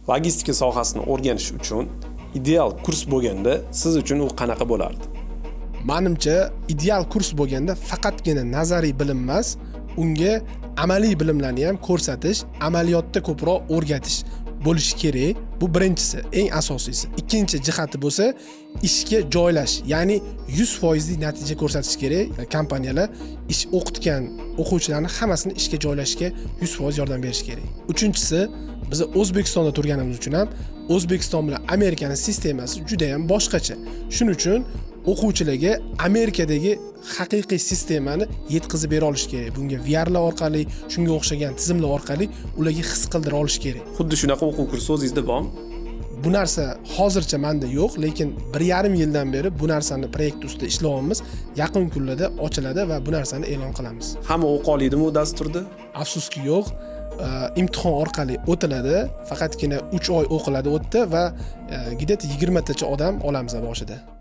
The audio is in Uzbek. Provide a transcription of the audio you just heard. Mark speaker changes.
Speaker 1: Logistika sohasini o'rganish uchun ideal kurs bo'lganda, siz uchun u qanaqa bo'lardi?
Speaker 2: Manimcha, ideal kurs bo'lganda faqatgina nazariy bilim emas, unga amaliy bilimlarni ham ko'rsatish, amaliyotda ko'proq o'rgatish bo'lishi kerak. Bu birinchisi, eng asosiysi. Ikkinchi jihati bo'lsa ishga joylash, ya'ni 100 foizli natija ko'rsatish kerak. Kompaniyalar ish o'qitgan o'quvchilarni hammasini ishga joylashga 100% yordam berish kerak. Uchinchisi, biz O'zbekistonda turganimiz uchun ham O'zbekiston bilan Amerikani sistemasi juda yam boshqacha. Shuning uchun o'quvchilarga Amerikadagi haqiqiy sistemani yetkazib bera olish kerak. Bunga VRlar orqali, shunga o'xshagan tizimlar orqali ularga his qildira olish kerak.
Speaker 1: Xuddi shunaqa o'quv kursi o'zingizda bormi?
Speaker 2: Bu narsa hozircha manda yo'q, lekin 1,5 yildan beri bu narsani proyekt ustida ishlayapmiz. Yaqin kunlarda ochiladi va bu narsani e'lon qilamiz.
Speaker 1: Hamma o'qiy oladimi u dasturda?
Speaker 2: Afsuski, yo'q. Imtihon orqali o'tiladi. Faqatgina 3 oy o'qiladi u yerda va где то 20 tacha odam olamiz boshida.